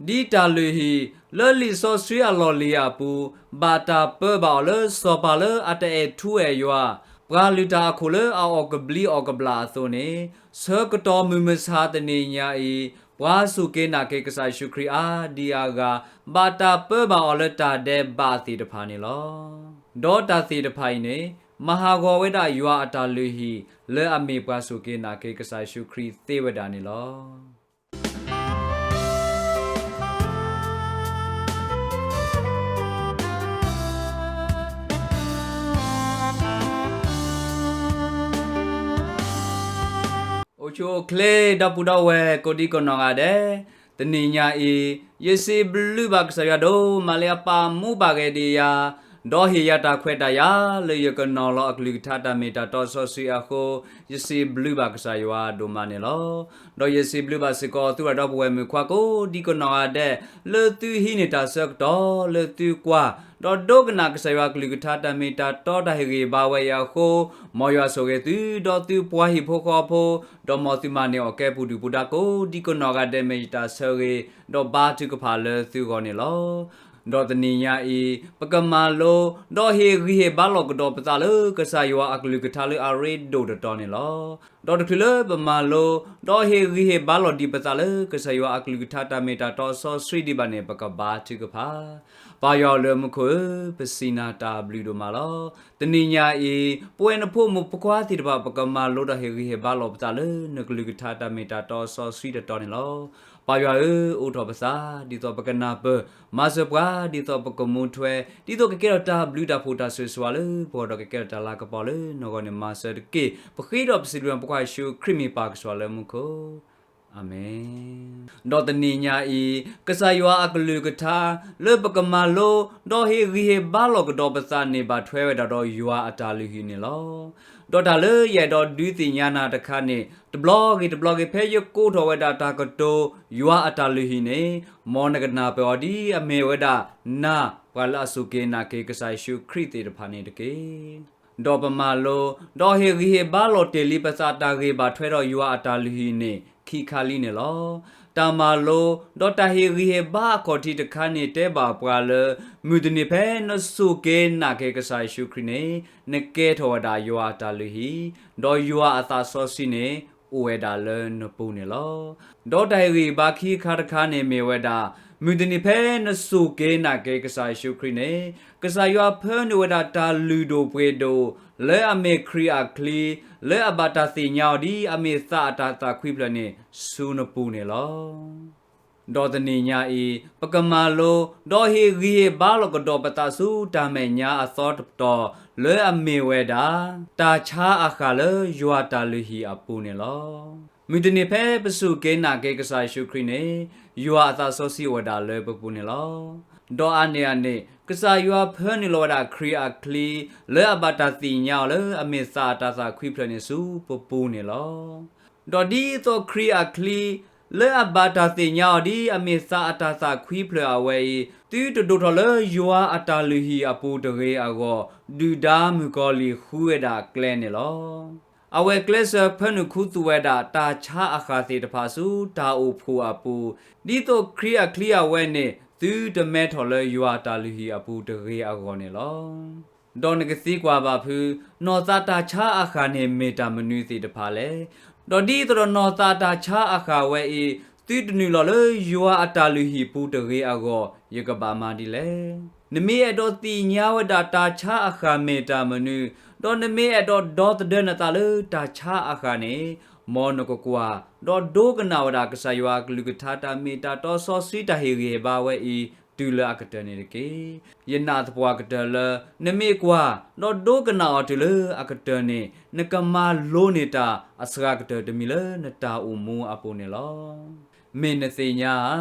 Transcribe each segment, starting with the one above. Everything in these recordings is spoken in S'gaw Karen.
ဒ်တၢ်လုၢ်ဟံၣ် လၢလံာ်စီဆှံအလီၢ်လံၤအပူၤ ဘၣ်တၢ်ပၢဘၣ်အီၤလၢစီၤပၤလၢအတအဲၣ်ထူအဲၣ်ယွၤ, ပှၤလုၢ်တၢ်အခိၣ်လၢအအီၣ်ကဘျံးအီၣ်ကဘျၣ်အသိးန့ၣ်, ဆၢကတီၢ်မုၢ်မဆါတနံၤညါအံၤ ပှၤစူၢ်က့ၤနာ်က့ၤကစၢ်ယ့ၣ်ၡူးခရံာ်အါဒံအါဂၤ ဘၣ်တၢ်ပၢဘၣ်အီၤလၢတၢ်ဒဲးဘးသ့ၣ်တဖၣ်န့ၣ်လီၤ. ဒီးတၢ်သ့ၣ်တဖၣ်အံၤန့ၣ် မၤဟးဂီၤဝဲဒၣ်ယွၤအတၢ်လုၢ်ဟံၣ် လၢအမ့ၢ်ပှၤစူၢ်က့ၤနာ်က့ၤကစၢ်ယ့ၣ်ၡူးခရံာ်သ့ဝဲဒၣ်န့ၣ်လီၤ. အိၣ်ဆူၣ်အိၣ်ချ့ ဒီပုၢ်ဒီဝဲၢ်ကိးဒံကိးနီၢ်ဂၤဒဲး, တနံၤညါအံၤ ယစံးဘျုးဘၣ်ကစၢ်ယွၤဒိၣ်မးလၢအပာ်မူဘၣ်က့ၤဒံးယၤ, ဒီးဟ့ၣ်ယၤတၢ်ခွဲးတၢ်ယာ်လၢယကနီၤလီၤအကလုၢ်ကထါတၢ်မ့ၢ်တၢ်တီစီဆှံအဃိ, ယစံးဘျုးဘၣ်ကစၢ်ယွၤဒိၣ်မးန့ၣ်လီၤ. ဒီးယစံးဘျုးဘၣ်စ့ၢ်ကီး သုဝဲဒီပုၢ်ဝဲၢ်မုၣ်ခွါကိးဒံကိးနီၢ်ဂၤဒဲး, လၢသုဟံးန့ၢ်တၢ်ဆၢကတီၢ် လၢသုကွၢ် ဒီးဒိကနၣ်ကစၢ်ယွၤကလုၢ်ကထါတၢ်မ့ၢ်တၢ်တီတၢ်ဟ့ၣ်ဂံၢ်ဟ့ၣ်ဘါဝဲအံၤအဃိ, မ်ယွၤဆိၣ်ဂ့ၤသု ဒီးသုပှၤဟံၣ်ဖိဃီဖိ, ဒီးမ်သုမၤန့ၢ်အီၣ်ကဲပူၤဒုၣ်ပူၤဒါကိးဒံကိးနီၢ်ဂၤဒဲး မ့ၢ်ယတၢ်ဆၢဂ့ၤ ဒီးဘါထုကဖၣ်လၢသုဂီၢ်န့ၣ်လီၤ. ဒီးတနံၤညါအံၤ ပကမၤလိ ဒီးဟ့ၣ်ဂံၢ်ဟ့ၣ်ဘါလီၤကဒီးပသးလၢကစၢ်ယွၤအကလုၢ်ကထါလၢအရ့ဒိၣ်တတီၤန့ၣ်လီၤ. ဒီးတချုးလၢပမၤလိ ဒီးဟ့ၣ်ဂံၢ်ဟ့ၣ်ဘါလီၤဒံးပသးလၢကစၢ်ယွၤအကလုၢ်ကထါတၢ်မ့ၢ်တၢ်တီစီဆှံဒံးဘၣ်န့ၣ် ပကဘါထုကဖၣ်. ပၢ်ယွၤလၢမူခိၣ်ဧၢ, ပစံးနၤတၢ်ဘျုးဒိၣ်မးလီၤ. တနံၤညါအံၤ ပဝဲနဖိမုၣ်ဖိခွါသ့ၣ်တဖၣ် ပကမၤလိဒီးဟ့ၣ်ဂံၢ်ဟ့ၣ်ဘါလီၤပသးလၢနကလုၢ်ကထါတၢ်မ့ၢ်တၢ်တီစီဆှံတတီၤန့ၣ်လီၤ. ပၢ်ယွၤဧၢ, အိးထီၣ်ပသး ဒ်သိးပကနၢ်ပၢၢ်, မၤစၢၤပှၤ ဒ်သိးပကမူထွဲ, ဒ်သိးကကဲထီၣ်တၢ်ဘျုးတၢ်ဖှိၣ်တၢ်ဆိၣ်ဂ့ၤဆိၣ်ဝါလၢပဂီၢ်ဒီးကကဲထီၣ်တၢ်လၤကပီၤလၢနဂီၢ်န့ၣ် မၤစၢၤတက့ၢ်. ပဃ့ဒီးပစံးဘျုးပကွၢ်ယ့ၣ်ၡူးခရံာ်မ့ၢ်ပၢ်ကစၢ်လၢမူခိၣ် အၤမ့ၣ်. ဒီးတနံၤညါအံၤ ကစၢ်ယွၤအကလုၢ်ကထါ လၢပကမၤလိ ဒီးဟ့ၣ်ဂံၢ်ဟ့ၣ်ဘါလီၤကဒီးပသးန့ၣ် ဘၣ်ထွဲဝဲဒၣ်ဒီးယွၤအတၢ်လုၢ်ဟံၣ်န့ၣ်လီၤ. ဒီးတၢ်လၢယအဲၣ်ဒိးဒုးသ့ၣ်ညါနၤတခါန့ၣ် တဘျီဂ့ၤတဘျီဂ့ၤ ဖဲယကိးထီၣ်ဝဲဒၣ်တၢ်ကတိၤ ယွၤအတၢ်လုၢ်ဟံၣ်န့ၣ် မ်နကနၢ်ပၢၢ်အီၤဒ်အမ့ၢ်ဝဲဒၣ် နၤ ပှၤလၢအစူၢ်က့ၤနာ်က့ၤကစၢ်ယ့ၣ်ၡူးခရံာ်သ့ၣ်တဖၣ်န့ၣ်တက့ၢ်. ဒီးပမၤလိ ဒီးဟ့ၣ်ဂံၢ်ဟ့ၣ်ဘါလီၤတ့ၢ်လံပသးတၢ်ဂ့ၢ်ဘၣ်ထွဲဒီးယွၤအတၢ်လုၢ်ဟံၣ်န့ၣ် ခံခါလံန့ၣ်လီၤ. တၢ်မၤလိ ဒီးတၢ်ဟ့ၣ်ဂံၢ်ဟ့ၣ်ဘါအခီၣ်ထံးတခါန့ၣ် တဲဘၣ်ပှၤလၢ မုၢ်တနံၤဖဲနစူၢ်က့ၤနာ်က့ၤကစၢ်ယ့ၣ်ၡူးခရံာ်န့ၣ် နကဲထီၣ်ဝဲဒၣ်ယွၤအတၢ်လုၢ်ဟံၣ်, ဒီးယွၤအသးစီဆှံန့ၣ် အိၣ်ဝဲဒၣ်လၢနပူၤန့ၣ်လီၤ. ဒီးတၢ်ဟ့ၣ်ဂံၢ်ဟ့ၣ်ဘါခံခါတခါန့ၣ်မ့ၢ်ဝဲဒၣ် မုၢ်တနံၤဖဲနစူၢ်က့ၤနာ်က့ၤကစၢ်ယ့ၣ်ၡူးခရံာ်န့ၣ် ကစၢ်ယွၤဖၢနုာ်ဝဲဒၣ်တၢ်လုၢ်ဒိၣ်ပှ့ၤဒိၣ် လၢအမ့ၢ်ခရံာ်အချံ လၢအဘၣ်တၢ်သ့ၣ်ညါအီၤဒ်အမ့ၢ်သးအတၢ်သးခွံဖျၢၣ်န့ၣ် ဆူနပူၤန့ၣ်လီၤ. ဒီးတနံၤညါအံၤ ပကမၤလိ ဒီးဟ့ၣ်ဂံၢ်ဟ့ၣ်ဘါလီၤကဒီးပသးဆူတၢ်မဲာ်ညါအသီတတီၤ လၢအမ့ၢ်ဝဲဒၣ် တၢ်ဆါအဃၢ်လၢယွၤတၢ်လုၢ်ဟံၣ်အပူၤန့ၣ်လီၤ. မုၢ်တနံၤဖဲပစူၢ်က့ၤနာ်က့ၤကစၢ်ယ့ၣ်ၡူးခရံာ်န့ၣ် ယွၤအသးစီဆှံအိၣ်ဝဲဒၣ်လၢပပူၤန့ၣ်လီၤ. ဒီးအါန့ၢ်အန့ၣ် ကစၢ်ယွၤဖၢနုာ်လီၤဝဲဒၣ်ခရံာ်အချံ လၢအဘၣ်တၢ်သ့ၣ်ညါအီၤလၢအမ့ၢ်သးအတၢ်သးခွံဖျၢၣ်န့ၣ်ဆူပပူၤန့ၣ်လီၤ. ဒီးဒ်သိးခရံာ်အချံ လၢအဘၣ်တၢ်သ့ၣ်ညါအီၤဒ်အမ့ၢ်သးအတၢ်သးခွံဖျၢၣ်အဝဲအံၤ သုတဒိၣ်ထီၣ်လၢယွၤအတၢ်လုၢ်ဟံၣ်အပူၤတဂ့ၤအဂီၢ် ဒုၣ်ဒါမုၣ်ကီၤလံၢ်ဃုဝဲဒၣ်ကျဲန့ၣ်လီၤ. အဝဲကျဲးစၢးဖၢနုာ်ခူသူၣ်ဝဲဒၣ်တၢ်ဆါအဃၢ်သ့ၣ်တဖၣ်ဆူတၢ်အိၣ်ဖှိၣ်အပူၤ, ဒ်သိးခရံာ်အချံအဝဲန့ၣ် သုတမဲထီၣ်လၢယွၤအတၢ်လုၢ်ဟံၣ်အပူၤတဂ့ၤအဂီၢ်န့ၣ်လီၤ. ဒီးနကသံကွၢ်ဘၣ်ဖုး, နီၢ်သးတၢ်ဆါအဃၢ်န့ၣ်မ့ၢ်တၢ်မနုၤသ့ၣ်တဖၣ်လဲၣ်. ဒီးဒ်သိးဒီးနီၢ်သးတၢ်ဆါအဃၢ်ဝဲအံၤ သုတနုာ်လီၤလၢယွၤအတၢ်လုၢ်ဟံၣ်ပူၤတဂ့ၤအဂီၢ် ယကဘၣ်မၤဒ်လဲၣ်. နမ့ၢ်အဲၣ်ဒိးသ့ၣ်ညါဝဲဒၣ်တၢ်ဆါအဃၢ်မ့ၢ်တၢ်မနုၤ, ဒီးနမ့ၢ်အဲၣ်ဒိးဒီသဒၢနသးလၢတၢ်ဆါအဃၢ်န့ၣ်, မ်နကကွၢ် ဒီးဒိကနၣ်ဝဲဒၣ်ကစၢ်ယွၤအကလုၢ်ကထါတၢ်မ့ၢ်တၢ်တီစီဆှံတၢ်ဟ့ၣ်ဂံၢ်ဟ့ၣ်ဘါဝဲအံၤ တုၤလၢအကတၢၢ်န့ၣ်တက့ၢ်. ယနာ်သပှၢ်ကတၢၢ်လၢ နမ့ၢ်ကွၢ် ဒီးဒိကနၣ်အီၤတုၤလၢအကတၢၢ်န့ၣ် နကမၤလိန့ၢ်တၢ်အစှၤကတၢၢ်တမံၤလၢနတၢ်အိၣ်မူအပူၤန့ၣ်လီၤ. မ့ၢ်နသ့ၣ်ညါဧါ,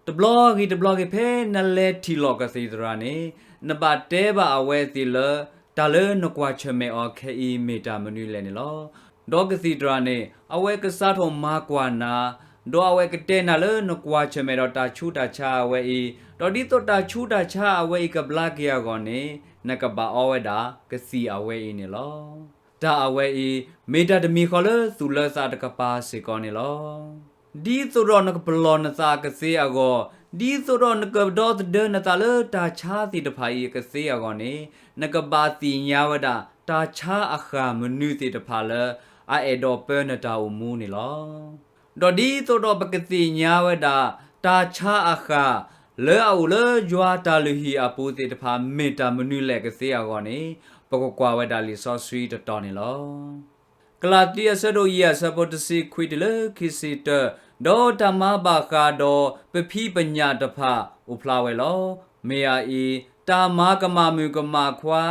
တဘျီဂ့ၤတဘျီဂ့ၤဖဲနလဲၤထံၣ်လိာ်ကသံၣ်သရၣ်န့ၣ် နဘၣ်တဲဘၣ်အဝဲသ့ၣ်လၢ တၢ်လၢနကွၢ်ဆၢၣ်မဲာ်အီၤခဲအံၤမ့ၢ်တၢ်မနုၤလဲၣ်န့ၣ်လီၤ. ဒီးကသံၣ်သရၣ်န့ၣ် အဝဲကစးထီၣ်မၤကွၢ်နၤ, ဒီးအဝဲကတဲနၤလၢနကွၢ်ဆၢၣ်မဲာ်ဒီးတၢ်ဆူးတၢ်ဆါအဝဲအံၤ, ဒီးဒ်သိးတၢ်ဆူးတၢ်ဆါအဝဲအံၤကဘျါက့ၤအဂီၢ်န့ၣ် နကဘၣ်အီဝဲဒၣ်ကသံၣ်အဝဲအံၤန့ၣ်လီၤ. တၢ်အဝဲအံၤ မ့ၢ်တၢ်တမံၤဃီလၢသူၣ်လၢသးတကပၤစ့ၢ်ကီးန့ၣ်လီၤ. ဒ်သိးဒီးနကပလီၢ်နသးကသ့အဂီၢ်, ဒ်သိးဒီးနကဒီသဒၢနသးလၢတၢ်ဆါသ့ၣ်တဖၣ်အံၤအကသ့အဂီၢ်န့ၣ်, နကဘၣ်သ့ၣ်ညါဝဲဒၣ် တၢ်ဆါအဃၢ်မနုၤသ့ၣ်တဖၣ်လၢ အအဲၣ်ဒိးပၢနတၢ်အိၣ်မူန့ၣ်လီၤ. ဒီးဒ်သိးဒီးပကသ့ၣ်ညါဝဲဒၣ် တၢ်ဆါအဃၢ် လၢအအိၣ်လၢယွၤအတၢ်လုၢ်ဟံၣ်အပူၤသ့ၣ်တဖၣ် မ့ၢ်တၢ်မနုၤလဲၣ်ကသ့အဂီၢ်န့ၣ်, ပကကွၢ်ဝဲဒၣ်လံာ်စီဆှံတတီၤန့ၣ်လီၤ. ကလၤတံအဆၢဒိၣ်ယဲၢ်အဆၢဖိတဆံခွံတုၤလၢခံဆံတၢ, ဒီးတၢ်မၤဘၣ်ဃးဒီးပဖံးပညၣ်တဖၣ်အိၣ်ဖျါဝဲလီၤ. မ့ၢ်အအံၤ, တၢ်မၤကမၣ်မုၣ်ကမၣ်ခွါ,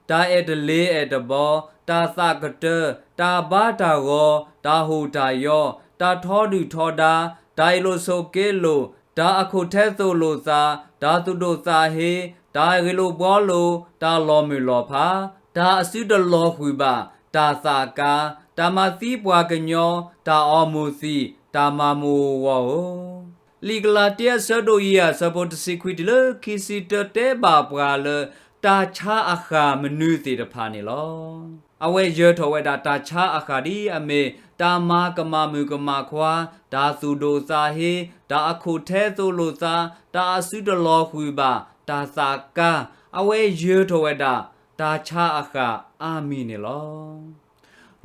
တၢ်အဲၣ်တလ့ၤအဲၣ်တဘီ, တၢ်သးကတၢၢ်, တၢ်ဘါတၢ်ဂီၤ, တၢ်ဟူးတၢ်ယီ, တၢ်ထီဒုၣ်ထီဒါ, တၢ်အ့ၣ်လိာ်ဆိးက့လိာ်, တၢ်အခိၣ်ထဲသိးလိာ်သး, တၢ်သူၣ်ဒိၣ်သးဟ့, တၢ်ဂ့ၢ်လိာ်ဘှီလိာ်, တၢ်လီၤမုၢ်လီၤဖး, တၢ်အစုတလီၤဃုာ်ဘၣ်, တၢ်သးကါ, တၢ်မၤသံပှၤကညီ, တၢ်အီမိၢ်သံ, တၢ်မၤမူးဧိၤဂီၤဧိၤ. လံာ်ကလၤတံအဆၢဒိၣ်ယဲၢ်အဆၢဖိတဆံခွံတုၤလၢခံဆံတၢတဲဘၣ်ပှၤလၢ တၢ်ဆါအဃၢ်မနုၤသ့ၣ်တဖၣ်န့ၣ်လီၤ. အဝဲယၢၤထီၣ်ဝဲဒၣ်တၢ်ဆါအဃၢ်ဒ်အမ့ၢ် တၢ်မၤကမၣ်မုၣ်ကမၣ်ခွါ, တၢ်သူၣ်ဒိၣ်သးဟ့, တၢ်အခိၣ်ထဲသိးလိာ်သး, တၢ်အစုတလီၤဃုာ်ဘၣ်, တၢ်သးကါ, အဝဲယၢၤထီၣ်ဝဲဒၣ် တၢ်ဆါအဃၢ်အါမံၤန့ၣ်လီၤ.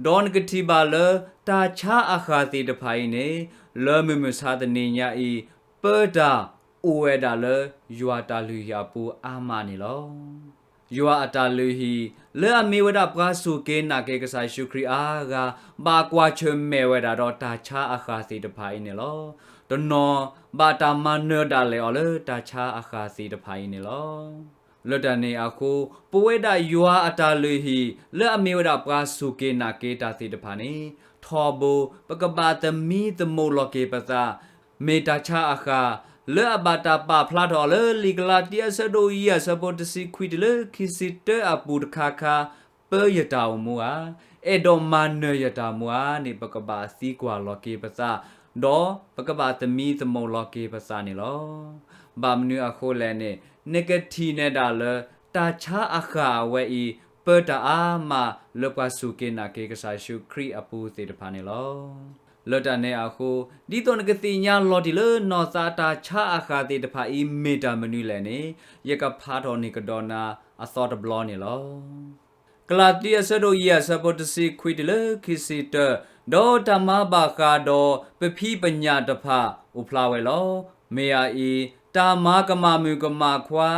ဒီးနကထံၣ်ဘၣ်လၢ တၢ်ဆါအဃၢ်သ့ၣ်တဖၣ်အံၤန့ၣ်, လၢမုၢ်မဆါတနံၤညါအံၤ, ပၢတၢ်အိၣ်ဝဲဒၣ်လၢယွၤအတၢ်လုၢ်ဟံၣ်အပူၤအါမးန့ၣ်လီၤ. ယွၤအတၢ်လုၢ်ဟံၣ် လၢအမ့ၢ်ဝဲဒၣ်ပှၤစူၢ်က့ၤနာ်က့ၤကစၢ်ယ့ၣ်ၡူးခရံာ်အါဂၤ, ဘၣ်ကွၢ်ဆၢၣ်မဲာ်ဝဲဒၣ်ဒီးတၢ်ဆါအဃၢ်သ့ၣ်တဖၣ်အံၤန့ၣ်လီၤ. တနီၤဘၣ်တၢ်မၤနၢၤဒၣ်လဲာ်အီၤလၢတၢ်ဆါအဃၢ်သ့ၣ်တဖၣ်အံၤန့ၣ်လီၤ. လၢတၢ်န့ၣ်အဃိ, ပဝဲဒၣ်ယွၤအတၢ်လုၢ်ဟံၣ် လၢအမ့ၢ်ဝဲဒၣ်ပှၤစူၢ်က့ၤနာ်က့ၤတၢ်သ့ၣ်တဖၣ်န့ၣ်, ထီဘိပကဘၣ်သမံသမိးလီၤက့ၤပသး, မ့ၢ်တၢ်ဆါအဃၢ် လၢအဘၣ်တၢ်ပာ်ဖျါထီၣ်အီၤလၢလံာ်ကလၤတံအဆၢဒိၣ်ယဲၢ်အဆၢဖိတဆံခွံတုၤလၢခံဆံတၢအပူၤတခါခါ, ပၢယတၢ်အိၣ်မူဧါ, အဲၣ်ဒိးမၤနၢၤယတၢ်အိၣ်မူဧါန့ၣ် ပကဘၣ်သံကွၢ်လီၤက့ၤပသး, ဒီးပကဘၣ်သမံသမိးလီၤက့ၤပသးန့ၣ်လီၤ. ဘၣ်မနုၤအဃိလဲၣ်န့ၣ်, နကထံၣ်န့ၢ်ဒၣ်လၢ တၢ်ဆါအဃၢ်အဝဲအံၤ ပၢတၢ်အါမးလၢပှၤစူၢ်က့ၤနာ်က့ၤကစၢ်ယ့ၣ်ၡူးခရံာ်အပူၤသ့ၣ်တဖၣ်န့ၣ်လီၤ. လၢတၢ်န့ၣ်အဃိ, ဒ်သိးနကသ့ၣ်ညါလီၤတံၢ်လၢနီၢ်သးတၢ်ဆါအဃၢ်သ့ၣ်တဖၣ်အံၤ မ့ၢ်တၢ်မနုၤလဲၣ်န့ၣ်, ယကဖးထီၣ်န့ၢ်ကဒီးနၤအသီတဘျီန့ၣ်လီၤ. ကလၤတံအဆၢဒိၣ်ယဲၢ်အဆၢဖိတဆံခွံတုၤလၢခံဆံတၢ, ဒီးတၢ်မၤဘၣ်ဃးဒီးပဖံးပညၣ်တဖၣ်အိၣ်ဖျါဝဲလီၤ. မ့ၢ်အအံၤ, တၢ်မၤကမၣ်မုၣ်ကမၣ်ခွါ,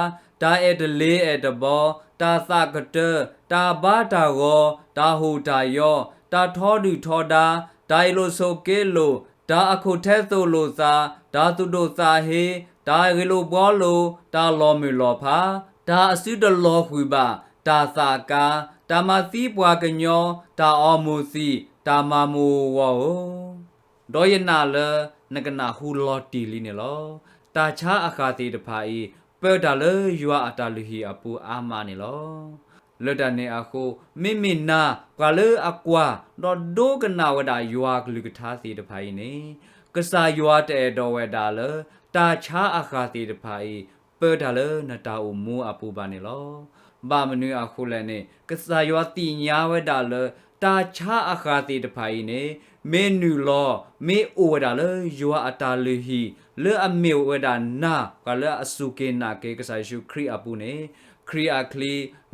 တၢ်အဲၣ်တလ့ၤအဲၣ်တဘီ, တၢ်သးကတၢၢ်, တၢ်ဘါတၢ်ဂီၤ, တၢ်ဟူးတၢ်ယီ, တၢ်ထီဒုၣ်ထီဒါ, တၢ်အ့ၣ်လိာ်ဆိးက့လိာ်, တၢ်အခိၣ်ထဲသိးလိာ်သး, တၢ်သူၣ်ဒိၣ်သးဟ့, တၢ်ဂ့ၢ်လိာ်ဘှီလိာ်, တၢ်လီၤမုၢ်လီၤဖး, တၢ်အစုတလီၤဃုာ်ဘၣ်, တၢ်သးကါ, တၢ်မၤသံပှၤကညီ, တၢ်အီမိၢ်သံ, တၢ်မၤမူးဧိၤဂီၤဧိၤ. ဒီးယနာ်လၢနကနၢ်ဟူလီၤတံၢ်လံန့ၣ်လီၤ. တၢ်ဆါအဃၢ်သ့ၣ်တဖၣ်အံၤ ပၢတၢ်လၢယွၤအတၢ်လုၢ်ဟံၣ်အပူၤအါမးန့ၣ်လီၤ. လၢတၢ်န့ၣ်အဃိ, မ့မ့ၢ်နၤ ပှၤလၢအကွၢ် ဒီးဒိကနၣ်ဝဲဒၣ်ယွၤအကလုၢ်ကထါသ့ၣ်တဖၣ်အံၤန့ၣ်, ကစၢ်ယွၤတအဲၣ်ဒိးဝဲဒၣ်လၢ တၢ်ဆါအဃၢ်သ့ၣ်တဖၣ်အံၤ ပၢတၢ်လၢနတၢ်အိၣ်မူအပူၤဘၣ်န့ၣ်လီၤ. ဘၣ်မနုၤအဃိလဲၣ်န့ၣ်, ကစၢ်ယွၤသ့ၣ်ညါဝဲဒၣ်လၢ တၢ်ဆါအဃၢ်သ့ၣ်တဖၣ်အံၤန့ၣ် မ့ၢ်နုာ်လီၤ မ့ၢ်အိၣ်ဝဲဒၣ်လၢယွၤအတၢ်လုၢ်ဟံၣ် လၢအမ့ၢ်ဝဲဒၣ်နၤ ပှၤလၢအစူၢ်က့ၤနာ်က့ၤကစၢ်ယ့ၣ်ၡူးခရံာ်အပူၤန့ၣ်, ခရံာ်အချံ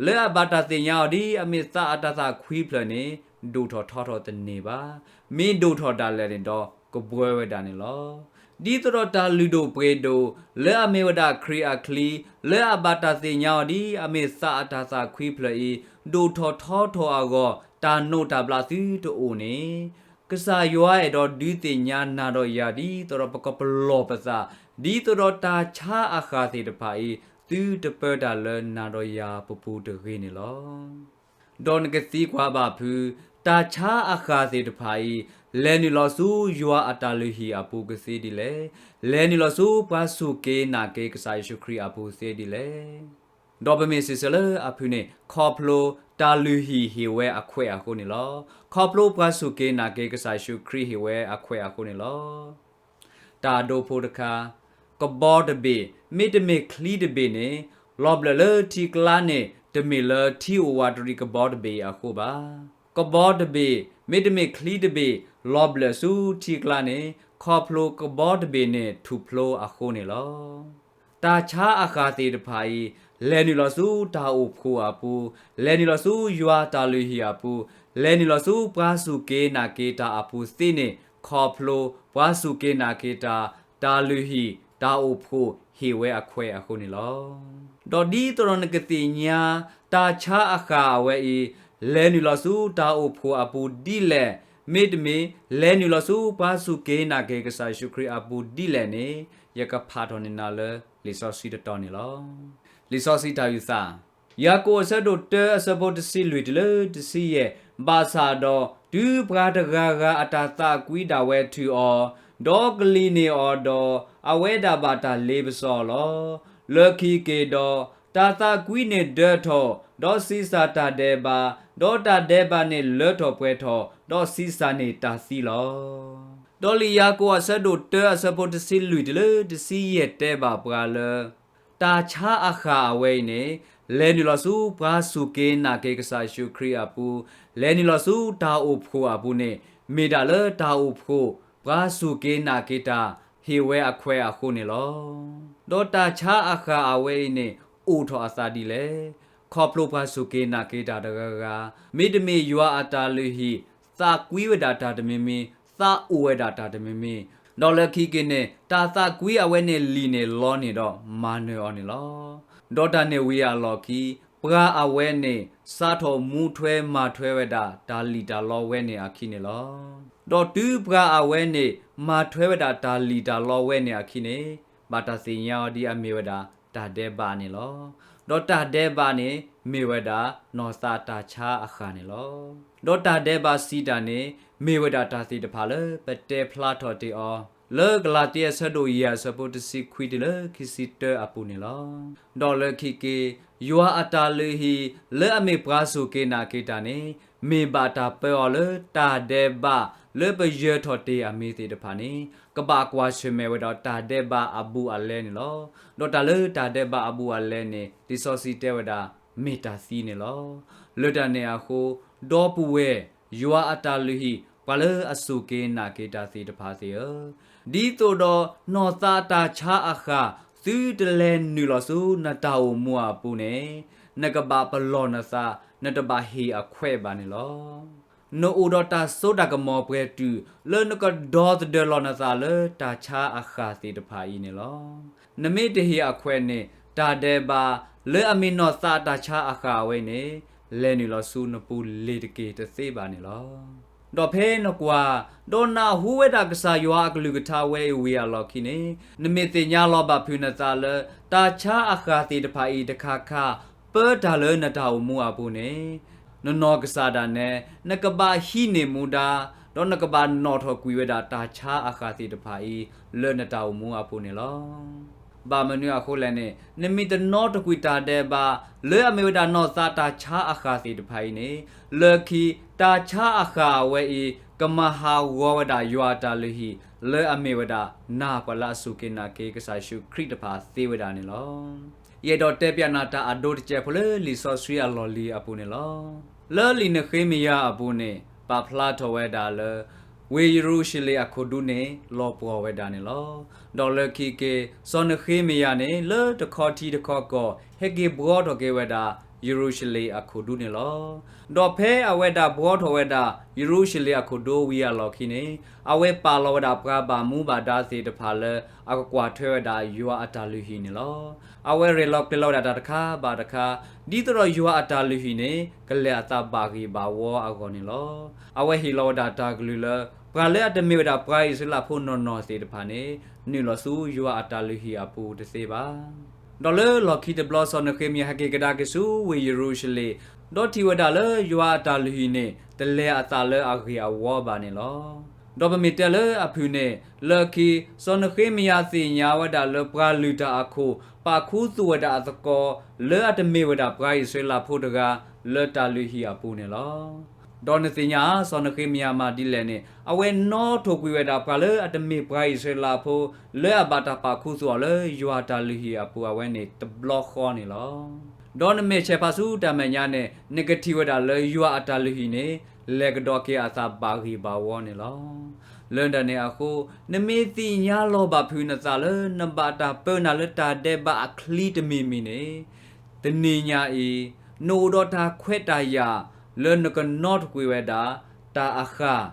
လၢအဘၣ်တၢ်သ့ၣ်ညါအီၤဒ်အမ့ၢ်သးအတၢ်သးခွံဖျၢၣ်န့ၣ် ဒိၣ်ထီၣ်ထီထီၣ်တန့ၢ်ဘၣ်. မ့ၢ်ဒိၣ်ထီၣ်ဒၣ်လဲာ်န့ၣ်ဒီး ကဘှီဝဲဒၣ်န့ၣ်လီၤ. ဒ်သိးဒီးတၢ်လုၢ်ဒိၣ်ပှ့ၤဒိၣ် လၢအမ့ၢ်ဝဲဒၣ်ခရံာ်အချံ လၢအဘၣ်တၢ်သ့ၣ်ညါအီၤဒ်အမ့ၢ်သးအတၢ်သးခွံဖျၢၣ်အံၤ ဒိၣ်ထီၣ်ထီထီၣ်အဂီၢ် တၢ်နိးတၢ်ဘျးသုတအိၣ်န့ၣ်, ကစၢ်ယွၤအဲၣ်ဒိးဒုးသ့ၣ်ညါနၤဒီးယၤ ဒ်သိးဒီးပကပလီၢ်ပသး, ဒ်သိးဒီးတၢ်ဆါအဃၢ်သ့ၣ်တဖၣ်အံၤ သုတပၢတၢ်လၢနၤဒီးယၤပပူၤတဂ့ၤန့ၣ်လီၤ. ဒီးနကသံကွၢ်ဘၣ်ဖုး, တၢ်ဆါအဃၢ်သ့ၣ်တဖၣ်အံၤ လဲၤနုာ်လီၤဆူယွၤအတၢ်လုၢ်ဟံၣ်အပူၤကသ့ဒ်လဲၣ်. လဲၤနုာ်လီၤဆူပှၤစူၢ်က့ၤနာ်က့ၤကစၢ်ယ့ၣ်ၡူးခရံာ်အပူၤသ့ဒ်လဲၣ်. ဒီးပမ့ၢ်စံးဆၢလၢအဖုၣ်န့ၣ် ခီဖျိတၢ်လုၢ်ဟံၣ်ဟ့ၣ်ဝဲအခွဲးအဃိန့ၣ်လီၤ. ခီဖျိပှၤစူၢ်က့ၤနာ်က့ၤကစၢ်ယ့ၣ်ၡူးခရံာ်ဟ့ၣ်ဝဲအခွဲးအဃိန့ၣ်လီၤ. တၢ်ဒိဖိတခါ, ကဘီတဘ့ၣ် မ့တမ့ၢ်ချံတဘ့ၣ်န့ၣ် လီၤဘျၢၣ်လၢထံကျါန့ၣ် တမ့ၢ်လၢထံအိၣ်ဝးတရံးကဘီတဘ့ၣ်အဃိဘၣ်. ကဘီတဘ့ၣ် မ့တမ့ၢ်ချံတဘ့ၣ် လီၤဘျၢၣ်ဆူထံကျါန့ၣ် ခီဖျိကဘီတဘ့ၣ်န့ၣ်ထူၣ်ဖျိအဃိန့ၣ်လီၤ. တၢ်ဆါအဃၢ်သ့ၣ်တဖၣ်အံၤ လဲၤနုာ်လီၤဆူတၢ်အိၣ်ဖှိၣ်အပူၤ, လဲၤနုာ်လီၤဆူယွၤတၢ်လုၢ်ဟံၣ်အပူၤ, လဲၤနုာ်လီၤဆူပှၤစူၢ်က့ၤနာ်က့ၤတၢ်အပူၤသ့န့ၣ် ခီဖျိပှၤစူၢ်က့ၤနာ်က့ၤတၢ်, တၢ်လုၢ်ဟံၣ်, တၢ်အိၣ်ဖှိၣ်ဟ့ၣ်ဝဲအခွဲးအဃိန့ၣ်လီၤ. ဒီးဒ်သိးဒီးနကသ့ၣ်ညါ တၢ်ဆါအဃၢ်အဝဲအံၤ လဲၤနုာ်လီၤဆူတၢ်အိၣ်ဖှိၣ်အပူၤဒ်လဲၣ်, မ့တမ့ၢ် လဲၤနုာ်လီၤဆူပှၤစူၢ်က့ၤနာ်က့ၤကစၢ်ယ့ၣ်ၡူးခရံာ်အပူၤဒ်လဲၣ်န့ၣ် ယကဖးထီၣ်န့ၢ်နၤလၢလံာ်စီဆှံတတီၤန့ၣ်လီၤ. လံာ်စီဆှံတၢ်အုၣ်သး ယၤကိာ်အဆၢဒိၣ်တၢ အဆၢဖိတဆံလွံၢ်တုၤလၢတဆံယဲၢ်, ဘၣ်ဆၣ်ဒီးတုၤပှၤတဂၤဂၤအတၢ်သးကွံဒၣ်ဝဲထုးအီၤ, ဒီးကလံၣ်န့ၢ်အီၤဒီး, အဝဲဒၣ်ဘၣ်တၢ်လ့ပစီအီၤလီၤ. လၢခံက့ၤဒီး, တၢ်သးကွံန့ၣ်ဒၢထီၣ်, ဒီးဆံးစၢ်တၢ်ဒဲးဘး, ဒီးတၢ်ဒဲးဘးန့ၣ်လၢထီၣ်ပှဲၤထီၣ်, ဒီးဆံးစၢ်န့ၢ်တၢ်သံလီၤ. ဒီးလံာ်ယၤကိာ်အဆၢဒိၣ်တၢ အဆၢဖိတဆံလွံၢ်တုၤလၢတဆံယဲၢ်တဲဘၣ်ပှၤလၢ တၢ်ဆါအဃၢ်အဝဲအံၤန့ၣ် လဲၤနုာ်လီၤဆူပှၤစူၢ်က့ၤနာ်က့ၤကစၢ်ယ့ၣ်ၡူးခရံာ်အပူၤ, လဲၤနုာ်လီၤဆူတၢ်အိၣ်ဖှိၣ်အပူၤန့ၣ် မ့ၢ်ဒၣ်လၢတၢ်အိၣ်ဖှိၣ်ပှၤစူၢ်က့ၤနာ်က့ၤတၢ်ဟ့ၣ်ဝဲအခွဲးအဃိန့ၣ်လီၤ. ဒီးတၢ်ဆါအဃၢ်အဝဲအံၤန့ၣ် အိၣ်ထီၣ်အသးဒ်လဲၣ်. ခီဖျိပှၤစူၢ်က့ၤနာ်က့ၤတၢ်တဂၤဂၤ, မ့တမ့ၢ်ယွၤအတၢ်လုၢ်ဟံၣ် သးကွံဝဲဒၣ်တၢ်တမံၤမံၤ, သးအိၣ်ဝဲဒၣ်တၢ်တမံၤမံၤ, ဒီးလၢခံက့ၤန့ၣ် တၢ်သးကွံအဝဲန့ၣ်လံၣ်န့ၢ်လီန့ၢ်ဒီးမၤနၢၤအီၤန့ၣ်လီၤ. ဒီးတၢ်န့ၣ်ဝံၤအလီၢ်ခံ ပှၤအဝဲန့ၣ် စးထီၣ်မူထွဲမၤထွဲဝဲဒၣ်တၢ်လံၣ်တၢ်လီဝဲန့ၣ်အခံန့ၣ်လီၤ. ဒီးတုၤပှၤအဝဲန့ၣ် မၤထွဲဝဲဒၣ်တၢ်လံၣ်တၢ်လီဝဲန့ၣ်အခံန့ၣ် ဘၣ်တၢ်သ့ၣ်ညါအီၤဒ်အမ့ၢ်ဝဲဒၣ်တၢ်ဒဲးဘးန့ၣ်လီၤ. ဒီးတၢ်ဒဲးဘးန့ၣ် မ့ၢ်ဝဲဒၣ်နီၢ်သးတၢ်ဆါအဃၢ်န့ၣ်လီၤ. ဒီးတၢ်ဒဲးဘးစံးတၢ်န့ၣ် မ့ၢ်ဝဲဒၣ်တၢ်သ့ၣ်တဖၣ်လၢပတဲဖျါထီၣ်တ့ၢ်အီၤ လၢကလၤတံအဆၢဒိၣ်ယဲၢ်အဆၢဖိတဆံခွံတုၤလၢခံဆံတၢအပူၤန့ၣ်လီၤ. ဒီးလၢခံက့ၤ ယွၤအတၢ်လုၢ်ဟံၣ် လၢအမ့ၢ်ပှၤစူၢ်က့ၤနာ်က့ၤတၢ်န့ၣ် မ့ၢ်ဘၣ်တၢ်ပၢအီၤလၢတၢ်ဒဲးဘးလၢပယၢၤထီၣ်တ့ၢ်အမံၤသ့ၣ်တဖၣ်န့ၣ် ကဘၣ်ကွၢ်ဆၢၣ်မဲာ်ဝဲဒီးတၢ်ဒဲးဘးအဘူးအလဲန့ၣ်လီၤ. ဒီးတၢ်လၢတၢ်ဒဲးဘးအဘူးအလဲန့ၣ် လံာ်စီဆှံတဲဝဲဒၣ် မ့ၢ်တၢ်သံန့ၣ်လီၤ. လၢတၢ်န့ၣ်အဃိ ဒီပုၢ်ဝဲၢ် ယွၤအတၢ်လုၢ်ဟံၣ် ပှၤလၢအစူၢ်က့ၤနာ်က့ၤတၢ်သ့ၣ်တဖၣ်သ့ၣ်ဧၢ, ဒ်သိးဒီးနီၢ်သးတၢ်ဆါအဃၢ် သုတလဲၤနုာ်လီၤဆူနတၢ်အိၣ်မူအပူၤန့ၣ် နကဘၣ်ပလီၢ်နသး နတဘၣ်ဟ့ၣ်အခွဲးဘၣ်န့ၣ်လီၤ. နအိၣ်ဒီးတၢ်စိတၢ်ကမီၤပှဲၤတုၤ လၢနကဒီသဒၢလီၤနသးလၢတၢ်ဆါအဃၢ်သ့ၣ်တဖၣ်အံၤန့ၣ်လီၤ. နမ့ၢ်တဟ့ၣ်အခွဲးန့ၣ် တၢ်ဒဲးဘး လၢအမ့ၢ်နီၢ်သးတၢ်ဆါအဃၢ်အဝဲန့ၣ် လဲၤနုာ်လီၤဆူနပူၤလ့ၤတက့ၤတသ့ဘၣ်န့ၣ်လီၤ. ဒီးဖဲနကွၢ် ဒီးနၢ်ဟူဝဲဒၣ်ကစၢ်ယွၤအကလုၢ်ကထါဝဲအံၤဝံၤအလီၢ်ခံန့ၣ် နမ့ၢ်သ့ၣ်ညါလီၤဘၣ်ဖုးနသးလၢ တၢ်ဆါအဃၢ်သ့ၣ်တဖၣ်အံၤတခါခါ ပၢတၢ်လၢနတၢ်အိၣ်မူအပူၤန့ၣ် နနီၢ်ကစၢ်ဒၣ်နဲ နကဘၣ်ဟံးန့ၢ်မူဒါ ဒီးနကဘၣ်နီၣ်ထီၣ်ကွံာ်ဝဲဒၣ်တၢ်ဆါအဃၢ်သ့ၣ်တဖၣ်အံၤ လၢနတၢ်အိၣ်မူအပူၤန့ၣ်လီၤ. ဘၣ်မနုၤအဃိလဲၣ်န့ၣ် နမ့ၢ်တနီၣ်ထီၣ်ကွံာ်တၢ်ဒဲးဘး လၢအမ့ၢ်ဝဲဒၣ်နီၢ်သးတၢ်ဆါအဃၢ်သ့ၣ်တဖၣ်အံၤန့ၣ် လၢခံ တၢ်ဆါအဃၢ်အဝဲအံၤ ကမၤဟးဂီၤဝဲဒၣ်ယွၤအတၢ်လုၢ်ဟံၣ် လၢအမ့ၢ်ဝဲဒၣ် နၤပှၤလၢအစူၢ်က့ၤနာ်က့ၤကစၢ်ယ့ၣ်ၡူးခရံာ်တဖၣ်သ့ဝဲဒၣ်န့ၣ်လီၤ. ယအဲၣ်ဒိးတဲပၠးနၤတၢ်အဒိတစဲးဖိလၢလံာ်စီဆှံအလီၢ်လံၤအပူၤန့ၣ်လီၤ. လၢလံာ်နဃ့မယၤအပူၤန့ၣ် ပာ်ဖျါထီၣ်ဝဲဒၣ်လၢ ဝ့ၢ်ယရူၤၡလ့ၣ်အခိၣ်ဒူန့ၣ် လီၤပှီၢ်ဝဲဒၣ်န့ၣ်လီၤ. ဒီးလၢခံက့ၤ စီၤနဃ့မယၤန့ၣ် လၢတခီထံတခီကီၢ် ဟဲက့ၤဘှီထီၣ်က့ၤဝဲဒၣ် ယရူၤၡလ့ၣ်အခိၣ်ဒူန့ၣ်လီၤ. ဒီးဖဲအဝဲဒၣ်ဘှီထီၣ်ဝဲဒၣ် ယရူၤၡလ့ၣ်အခိၣ်ဒူဝံၤအလီၢ်ခံန့ၣ် အဝဲပာ်လီၤဝဲဒၣ်ပှၤဘၣ်မူဘၣ်ဒါသ့ၣ်တဖၣ်လၢ အကကွၢ်ထွဲဝဲဒၣ်ယွၤအတၢ်လုၢ်ဟံၣ်န့ၣ်လီၤ. အဝဲရဲၣ်လီၤကျဲၤလီၤဝဲဒၣ်တၢ်တခါဘၣ်တခါ ဒ်သိးဒီးယွၤအတၢ်လုၢ်ဟံၣ်န့ၣ် ကလဲၤအသးဘၣ်ဂ့ၢ်ဘၣ်ဝီအဂီၢ်န့ၣ်လီၤ. အဝဲဟ့ၣ်လီၤဝဲဒၣ်တၢ်ကလုၢ်လၢ ပှၤလၢအတမ့ၢ်ဝဲဒၣ်ပှၤအံၣ်စရ့လးဖိနီၢ်နီၢ်သ့ၣ်တဖၣ်န့ၣ် နုာ်လီၤဆူယွၤအတၢ်လုၢ်ဟံၣ်အပူၤတသ့ဘၣ်. ဒီးလၢလီၢ်ခံတဘျီ စီၤနဃ့မယၤဟဲက့ၤကဒါက့ၤဆူဝ့ၢ်ယရူၤၡလ့ၣ် ဒီးထံၣ်ဝဲဒၣ်လၢယွၤအတၢ်လုၢ်ဟံၣ်န့ၣ် တလဲၤအသးလၢအဂ့ၢ်အဝီဘၣ်န့ၣ်လီၤ. ဒီးပမ့ၢ်တဲလၢအဖုၣ်န့ၣ် လၢခံ စီၤနဃ့မယၤသ့ၣ်ညါဝဲဒၣ်လၢပှၤလုၢ်တၢ်အခိၣ် ပာ်ခူသူၣ်ဝဲဒၣ်အသကိး လၢအတမ့ၢ်ဝဲဒၣ်ပှၤအံၣ်စရ့လးဖိတဂၤ လၢတၢ်လုၢ်ဟံၣ်အပူၤန့ၣ်လီၤ. ဒီးနသ့ၣ်ညါ စီၤနဃ့မယၤမၤဒ်လဲၣ်န့ၣ် အဝဲနီၣ်ထိၣ်ကွံာ်ဝဲဒၣ်ပှၤလၢအတမ့ၢ်ပှၤအံၣ်စရ့လးဖိ လၢအဘၣ်တၢ်ပာ်ခူသူၣ်အီၤလၢယွၤတၢ်လုၢ်ဟံၣ်အပူၤအဝဲန့ၣ် တဘျီဃီန့ၣ်လီၤ. ဒီးနမ့ၢ်ဆဲးဖးဆူတၢ်မဲာ်ညါန့ၣ် နကထံၣ်ဝဲဒၣ်လၢယွၤအတၢ်လုၢ်ဟံၣ်န့ၣ် လဲၤကဒီးက့ၤအသးဘၣ်ဂ့ၢ်ဘၣ်ဝီန့ၣ်လီၤ. လၢတၢ်န့ၣ်အဃိ, နမ့ၢ်သ့ၣ်ညါလီၤဘၣ်ဖုးနသးလၢနဘၣ်တၢ်ပၢနၤလၢတၢ်ဒဲးဘးအချံတမံၤမံၤန့ၣ်, တနံၤညါအံၤ, နအိၣ်ဒီးတၢ်ခွဲးတၢ်ယာ်လၢနကနီတကွံာ်ဝဲဒၣ် တၢ်အဃၢ်,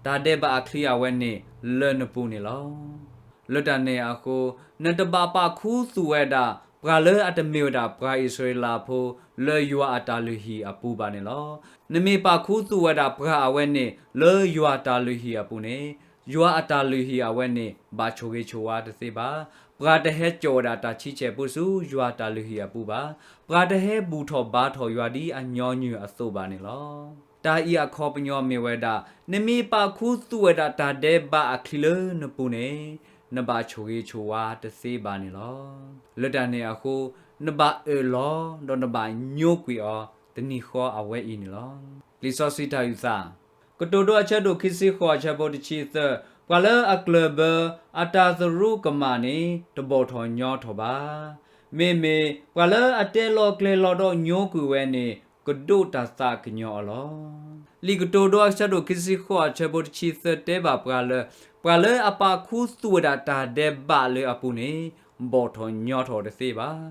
တၢ်ဒဲးဘးအချံအဝဲန့ၣ်လၢနပူၤန့ၣ်လီၤ. လၢတၢ်န့ၣ်အဃိ, နတဘၣ်ပာ်ခူသူၣ်ဝဲဒၣ် ပှၤလၢအတမ့ၢ်ဝဲဒၣ်ပှၤအံၣ်စရ့လးဖိ လၢယွၤအတၢ်လုၢ်ဟံၣ်အပူၤဘၣ်န့ၣ်လီၤ. နမ့ၢ်ပာ်ခူသူၣ်ဝဲဒၣ်ပှၤအဝဲန့ၣ် လၢယွၤအတၢ်လုၢ်ဟံၣ်အပူၤန့ၣ်, ယွၤအတၢ်လုၢ်ဟံၣ်အဝဲန့ၣ် ဘၣ်ဆိၣ်ဂ့ၤဆိၣ်ဝါတသ့ဘၣ်. ပှၤတဟဲစိာ်ဝဲဒၣ်တၢ်ဆံဆဲၣ်ပူဆူယွၤတၢ်လုၢ်ဟံၣ်အပူၤဘၣ်. ပှၤတဟဲဘူၣ်ထီၣ်ဘါထီၣ်ယွၤဒ်အညီနုၢ်အသိးဘၣ်န့ၣ်လီၤ. တၢ်အံၤအခီပညီမ့ၢ်ဝဲဒၣ်, နမ့ၢ်ပာ်ခူသူၣ်ဝဲဒၣ်တၢ်ဒဲးဘးအချံလၢနပူၤန့ၣ်, နဘၣ်ဆိၣ်ဂ့ၤဆိၣ်ဝါတသ့ဘၣ်န့ၣ်လီၤ. လၢတၢ်န့ၣ်အဃိ, နဘၣ်အၢၣ်လီၤ ဒီးနဘၣ်ညိကွံာ်အီၤ တနံၤဃီအဝဲအံၤန့ၣ်လီၤ. လံာ်စီဆှံတၢ်အုၣ်သး ကတိၤဒိအဆၢဒိၣ်ခံဆံဃိးအဆၢဖိတဆံသၢ, ပှၤလၢအကျၢၢ်ဘၢအတၢ်သရူးကမၣ်န့ၣ် တဘီၣ်ထီၣ်ညီထီၣ်ဘၣ်. မ့မ့ၢ်ပှၤလၢအတဲလီၤကျဲၤလီၤဒီးညိကွံာ်ဝဲန့ၣ် ကဒိးတၢ်သးကညီၤအီၤလီၤ. လံာ်ကတိၤဒိအဆၢဒိၣ်ခံဆံဃိးအဆၢဖိတဆံသၢတဲဘၣ်ပှၤလၢ, ပှၤလၢအပာ်ခူသူၣ်ဝဲဒၣ်တၢ်ဒဲးဘးလၢအပူၤန့ၣ်, ဘီၣ်ထီၣ်ညီထီၣ်တသ့ဘၣ်.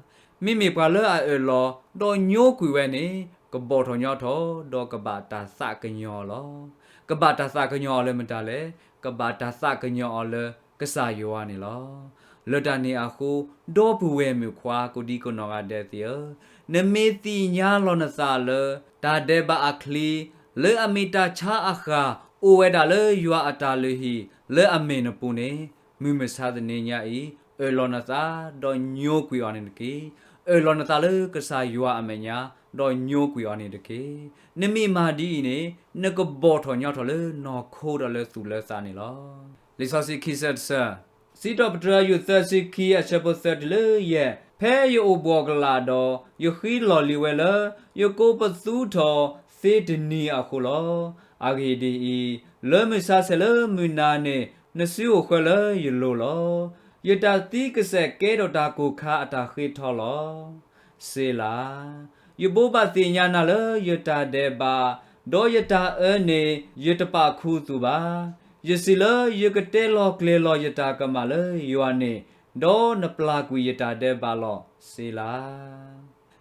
မ့မ့ၢ်ပှၤလၢအအၢၣ်လီၤ ဒီးညိကွံာ်ဝဲန့ၣ်, ကဘီၣ်ထီၣ်ညီထီၣ် ဒီးကဘၣ်တၢ်သးကညီၤအီၤလီၤ. ကဘၣ်တၢ်သးကညီၤအီၤလၢမတၤလဲၣ်. ကဘၣ်တၢ်သးကညီၤအီၤလၢကစၢ်ယွၤန့ၣ်လီၤ. လၢတၢ်န့ၣ်အဃိ, ဒီပုၢ်ဝဲၢ်မုၣ်ခွါကိးဒံကနီၢ်ဂၤဒဲးသ့ၣ်ဧၢ, နမ့ၢ်သ့ၣ်ညါလီၤနသးလၢ တၢ်ဒဲးဘးအချံ လၢအမ့ၢ်တၢ်ဆါအဃၢ် အိၣ်ဝဲဒၣ်လၢယွၤအတၢ်လုၢ်ဟံၣ် လၢအမ့ၢ်နပူၤန့ၣ်, မုၢ်မဆါတနံၤညါအံၤ, အၢၣ်လီၤနသး ဒီးညိကွံာ်အီၤန့ၣ်တက့ၢ်. အၢၣ်လီၤနသးလၢကစၢ်ယွၤအမဲာ်ညါ, ဒီးညိကွံာ်အီၤန့ၣ်တက့ၢ်. နမ့ၢ်မၤဒ်အံၤန့ၣ်, နကဘီၣ်ထီၣ်ညီထီၣ်လၢနီၢ်ခိဒီးလၢသူၣ်လၢသးန့ၣ်လီၤ. လံာ်စီဆှံခံဆၢတဆၢ, စံးထီၣ်ပတြၢၤယိၤသၢဆံခံအဆၢဖိသၢတုၤလၢယဲၢ်, ဖဲယအိၣ်ဘှီၣ်ကလာ်ဒီး, ယဃံလီၢ်လံၤဝဲလၢ ယကိးပသူထီၣ်သ့တနံၤအဃိလီၤ. အဂ့ၢ်ဒ်အံၤ, လၢမုၢ်ဆါဆဲးလၢမုၢ်နၤန့ၣ်, နစုအိၣ်ဃၢလၢယလိၤလီၤ. ယတၢ်သံကစဲာ်ကဲထီၣ်တၢ်ကိၢ်ခါအတၢ်ဃ့ထီလီၤ. စ့လၤ. ယဘိးဘၣ်သ့ၣ်ညါနၤလၢယတၢ်ဒဲးဘး, ဒီးယတၢ်အၢန့ၣ် ယတပာ်ခူသူၣ်ဘၣ်. ယစံးလၢယကတဲလီၤကျဲၤလီၤယတၢ်ကမၣ်လၢယွၤန့ၣ်, ဒီးနပျၢ်ကွံာ်ယတၢ်ဒဲးဘးလီၤ. စ့လၤ.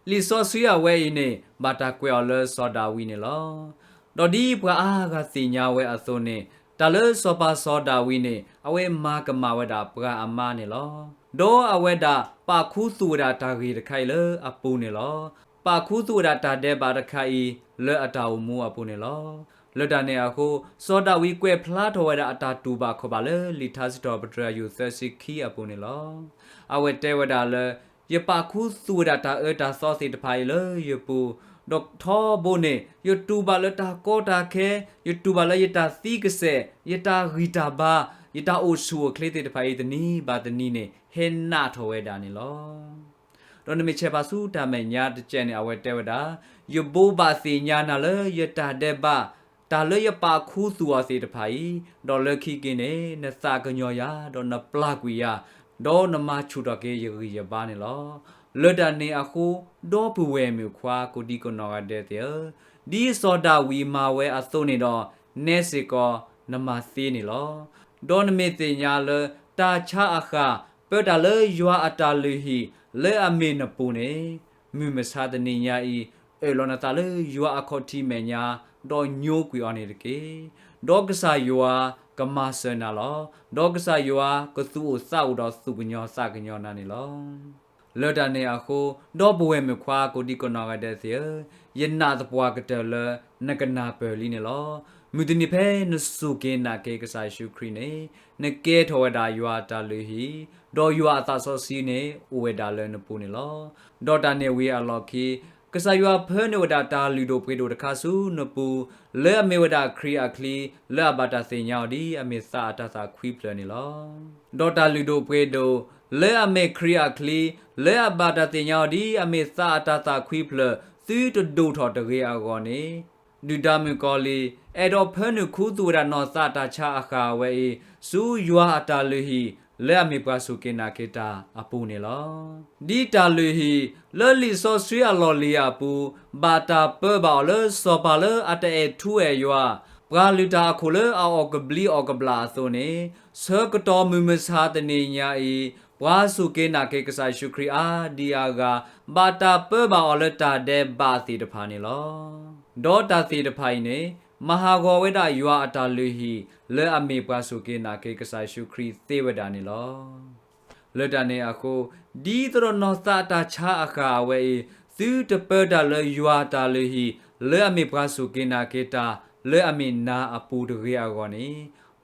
လံာ်စီဆှံအဝဲအံၤန့ၣ် ဘၣ်တၢ်ကွဲးအီၤလၢစီၤဒၤဝံးန့ၣ်လီၤ. ဒီးဒ်ပှၤအါဂၤသ့ၣ်ညါဝဲအသိးန့ၣ်, တၢ်လၢစီၤပၤစီၤဒၤဝံးန့ၣ် အဝဲမၤကမၣ်ဝဲဒၣ်ပှၤအမါန့ၣ်လီၤ. ဒီးအဝဲဒၣ်ပာ်ခူသူၣ်ဝဲဒၣ်တၢ်ဂ့ၢ်တခါအံၤလၢအပူၤန့ၣ်လီၤ. ပာ်ခူသူၣ်ဝဲဒၣ်တၢ်ဒဲးဘးတခါအံၤ လၢအတၢ်အိၣ်မူအပူၤန့ၣ်လီၤ. လၢတၢ်န့ၣ်အဃိ, စီၤဒၤဝံးကွဲးဖျါထီၣ်ဝဲဒၣ်အတၢ်တူၢ်ဘၣ်ခီၣ်ဘၣ်လၢလံာ်ထါစံးထီၣ်ပတြၢၤယိၤသၢဆံခံအပူၤန့ၣ်လီၤ. အဝဲတဲဝဲဒၣ်လၢ ယပာ်ခူသူၣ်ဝဲဒၣ်တၢ်အၢတၢ်သီသ့ၣ်တဖၣ်အံၤလၢယပူၤ, ဒီးထီဘိန့ၣ် ယတူၢ်ဘၣ်လၢတၢ်ကီတၢ်ခဲ, ယတူၢ်ဘၣ်လၢယတၢ်သံကစဲာ်, ယတၢ်ဂံၢ်တၢ်ဘါ, ယတၢ်အိၣ်ဆူၣ်အိၣ်ချ့သ့ၣ်တဖၣ်အံၤ တနံၤဘၣ်တနံၤန့ၣ် ဟဲနးထီၣ်ဝဲဒၣ်န့ၣ်လီၤ. ဒီးနမ့ၢ်ဆဲးဖးဆူတၢ်မဲာ်ညါတကဲးန့ၣ် အဝဲတဲဝဲဒၣ်, ယဘိးဘၣ်သ့ၣ်ညါနၤလၢယတၢ်ဒဲးဘး, တၢ်လၢယပာ်ခူသူၣ်အီၤသ့ၣ်တဖၣ်အံၤ, ဒီးလၢခံက့ၤန့ၣ် နသးကညီၤယၤ, ဒီးနပျၢ်ကွံာ်ယၤ, ဒီးနမၤဆူၣ်ထီၣ်က့ၤယဂံၢ်ယဘါန့ၣ်လီၤ. လၢတၢ်န့ၣ်အဃိ, ဒီပုၢ်ဝဲၢ်မုၣ်ခွါ ကိးဒံကနီၢ်ဂၤဒဲးသ့ၣ်ဧၢ, ဒ်စီၤဒၤဝံးမၤဝဲအသိးန့ၣ်ဒီး, နဲစ့ၢ်ကီးနမၤသ့န့ၣ်လီၤ. ဒီးနမ့ၢ်သ့ၣ်ညါလၢ တၢ်ဆါအဃၢ် ပၢတၢ်လၢယွၤအတၢ်လုၢ်ဟံၣ် လၢအမ့ၢ်နပူၤန့ၣ်, မုၢ်မဆါတနံၤညါအံၤ, အၢၣ်လီၤနသးလၢယွၤအခီၣ်ထံးမဲာ်ညါ, ဒီးညိကွံာ်အီၤန့ၣ်တက့ၢ်. ဒီးကစၢ်ယွၤကမၤစၢၤနၤလီၤ. ဒီးကစၢ်ယွၤကသူၣ်အိၣ်သးအိၣ်ဒီးသူၣ်ကညီၤသးကညီၤနၤန့ၣ်လီၤ. လၢတၢ်န့ၣ်အဃိ, ဒီပုၢ်ဝဲၢ်မုၣ်ခွါ ကိးဒံကနီၢ်ဂၤဒဲးသ့ၣ်ဧၢ, ယနာ်သပှၢ်ကတၢၢ်လၢ နကနၢ်ပၢၢ်လံန့ၣ်လီၤ. မုၢ်တနံၤဖဲနစူၢ်က့ၤနာ်က့ၤကစၢ်ယ့ၣ်ၡူးခရံာ်န့ၣ်, နကဲထီၣ်ဝဲဒၣ်ယွၤအတၢ်လုၢ်ဟံၣ်, ဒီးယွၤအသးစီဆှံန့ၣ် အိၣ်ဝဲဒၣ်လၢနပူၤန့ၣ်လီၤ. ဒီးတၢ်န့ၣ်ဝံၤအလီၢ်ခံ, ကစၢ်ယွၤဖၢနုာ်ဝဲဒၣ်တၢ်လုၢ်ဒိၣ်ပှ့ၤဒိၣ်တခါဆူနပူၤ, လၢအမ့ၢ်ဝဲဒၣ်ခရံာ်အချံ, လၢအဘၣ်တၢ်သ့ၣ်ညါအီၤဒ်အမ့ၢ်သးအတၤသၣ်ခွံဖျၢၣ်န့ၣ်လီၤ. ဒီးတၢ်လုၢ်ဒိၣ်ပှ့ၤဒိၣ်, လၢအမ့ၢ်ခရံာ်အချံ, လၢအဘၣ်တၢ်သ့ၣ်ညါအီၤဒ်အမ့ၢ်သးအတၤသၣ်ခွံဖျၢၣ်, သုတဒိၣ်ထီၣ်တဂ့ၤအဂီၢ်န့ၣ်, ဒုၣ်ဒါမုၣ်ကီၤလံၢ် အဲၣ်ဒိးဖၢနုာ်ခူသူၣ်ဝဲဒၣ်နီၢ်သးတၢ်ဆါအဃၢ်ဝဲအံၤ, ဆူယွၤအတၢ်လုၢ်ဟံၣ်, လၢအမ့ၢ်ပှၤစူၢ်က့ၤနာ်က့ၤတၢ်အပူၤန့ၣ်လီၤ. ဒ်တၢ်လုၢ်ဟံၣ်, လၢလံာ်စီဆှံအလီၢ်လံၤအပူၤ, ဘၣ်တၢ်ပၢဘၣ်အီၤလၢစီၤပၤလၢအတအဲၣ်ထူအဲၣ်ယွၤ, ပှၤလုၢ်တၢ်အခိၣ်လၢအအီၣ်ကဘျံးအီၣ်ကဘျၣ်အသိးန့ၣ်, ဆၢကတီၢ်မုၢ်မဆါတနံၤညါအံၤ, ပှၤစူၢ်က့ၤနာ်က့ၤကစၢ်ယ့ၣ်ၡူးခရံာ်အါဒံအါဂၤ, ဘၣ်တၢ်ပၢဘၣ်အီၤလၢတၢ်ဒဲးဘးသ့ၣ်တဖၣ်န့ၣ်လီၤ. ဒီးတၢ်သ့ၣ်တဖၣ်အံၤန့ၣ်, မၤဟးဂီၤဝဲဒၣ်ယွၤအတၢ်လုၢ်ဟံၣ် လၢအမ့ၢ်ပှၤစူၢ်က့ၤနာ်က့ၤကစၢ်ယ့ၣ်ၡူးခရံာ်သ့ဝဲဒၣ်န့ၣ်လီၤ. လၢတၢ်န့ၣ်အဃိ, ဒ်သိးဒီးနီၢ်သးတၢ်ဆါအဃၢ်အဝဲအံၤ, သုတပၢတၢ်လၢယွၤအတၢ်လုၢ်ဟံၣ် လၢအမ့ၢ်ပှၤစူၢ်က့ၤနာ်က့ၤတၢ် လၢအမ့ၢ်နၤအပူၤတဂ့ၤအဂီၢ်န့ၣ်,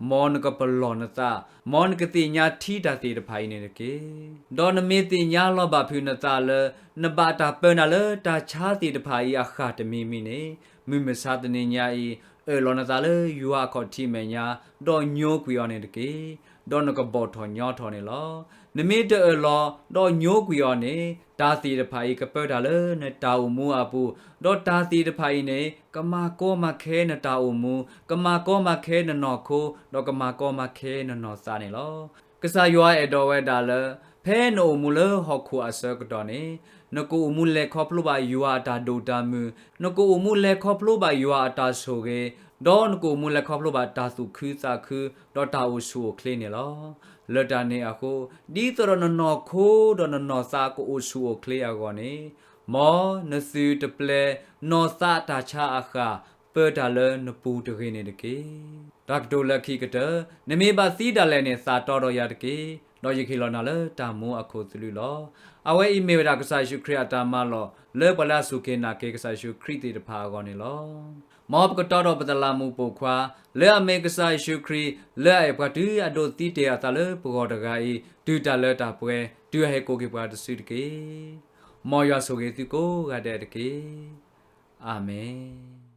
မ်နကပလီၢ်နသး, မ်နကသ့ၣ်ညါထံတၢ်သ့ၣ်တဖၣ်အံၤန့ၣ်တက့ၢ်. ဒီးနမ့ၢ်သ့ၣ်ညါလီၤဘၣ်ဖုးနသးလၢ နဘၣ်တၢ်ပၢနၤလၢတၢ်ဆါသ့ၣ်တဖၣ်အံၤအဃၢ်တမံၤမံၤန့ၣ်, မုၢ်မဆါတနံၤညါအံၤ, အၢၣ်လီၤနသးလၢယွၤအခီၣ်ထံးမဲာ်ညါ, ဒီးညိကွံာ်အီၤန့ၣ်တက့ၢ်. ဒီးနကဘီၣ်ထီၣ်ညီထီၣ်န့ၣ်လီၤ. နမ့ၢ်တအၢၣ်လီၤ, ဒီးညိကွံာ်အီၤန့ၣ်, တၢ်သ့ၣ်တဖၣ်အံၤကပၢတၢ်လၢနတၢ်အိၣ်မူအပူၤ, ဒီးတၢ်သ့ၣ်တဖၣ်အံၤန့ၣ်, ကမၤကီမၤခဲနတၢ်အိၣ်မူ, ကမၤကီမၤခဲနနီၢ်ခိ, ဒီးကမၤကီမၤခဲနနီၢ်သးန့ၣ်လီၤ. ကစၢ်ယွၤအဲၣ်ဒိးဝဲဒၣ်လၢ, ဖဲနအိၣ်မူလၢဟီၣ်ခိၣ်အဆၢကတီၢ်န့ၣ်, နကအိၣ်မူလဲၤခီဖျိဘၣ်ယွၤအတၢ်ဒိၣ်တၢ်မုၢ်, နကအိၣ်မူလဲၤခီဖျိဘၣ်ယွၤအတၢ်ဆိၣ်ဂ့ၤ, ဒီးနကအိၣ်မူလဲၤခီဖျိဘၣ်တၢ်သူၣ်ခုသးခု, ဒီးတၢ်အိၣ်ဆူၣ်အိၣ်ချ့န့ၣ်လီၤ. လၢတၢ်န့ၣ်အဃိ, ဒ်သိးဒီးနနီၢ်ခိဒီးနနီၢ်သးကအိၣ်ဆူၣ်အိၣ်ချ့အဂီၢ်န့ၣ်, မ်နသုတပျဲနီၢ်သးတၢ်ဆါအဃၢ်, ပၢတၢ်လၢနပူၤတဂ့ၤန့ၣ်တက့ၢ်. တၢ်ကတိၤလၢခံကတၢၢ်, နမ့ၢ်ဘၣ်သံဒၣ်လဲာ်န့ၣ် သးတီဒီးယၤတက့ၢ်. ဒီးယကဟ့ၣ်လီၤနၤလၢတၢ်မူအခိၣ်သလုးလီၤ. အဝဲအံၤမ့ၢ်ဝဲဒၣ်ကစၢ်ယ့ၣ်ၡူးခရံာ်အတၢ်မၤလိာ် လၢပှၤလၢအစူၢ်က့ၤနာ်က့ၤကစၢ်ယ့ၣ်ၡူးခရံာ်သ့ၣ်တဖၣ်အဂီၢ်န့ၣ်လီၤ. မ်ပကတီဒီးပတလးမူးပိာ်ခွါ, လၢအမ့ၢ်ကစၢ်ယ့ၣ်ၡူးခရံာ်, လၢအအဲၣ်ပှၤတုၤအဒိးသံတ့ၢ်အသးလၢပဂီၢ်တဂၤအံၤ, တုၤတၢ်လၢတၢ်ပှဲၤ, တုၤအဟဲကိးက့ၤပှၤတစုတက့ၢ်. မ်ယွၤဆိၣ်ဂ့ၤသုကိးဂၤဒဲးတက့ၢ်. အၤမ့ၣ်.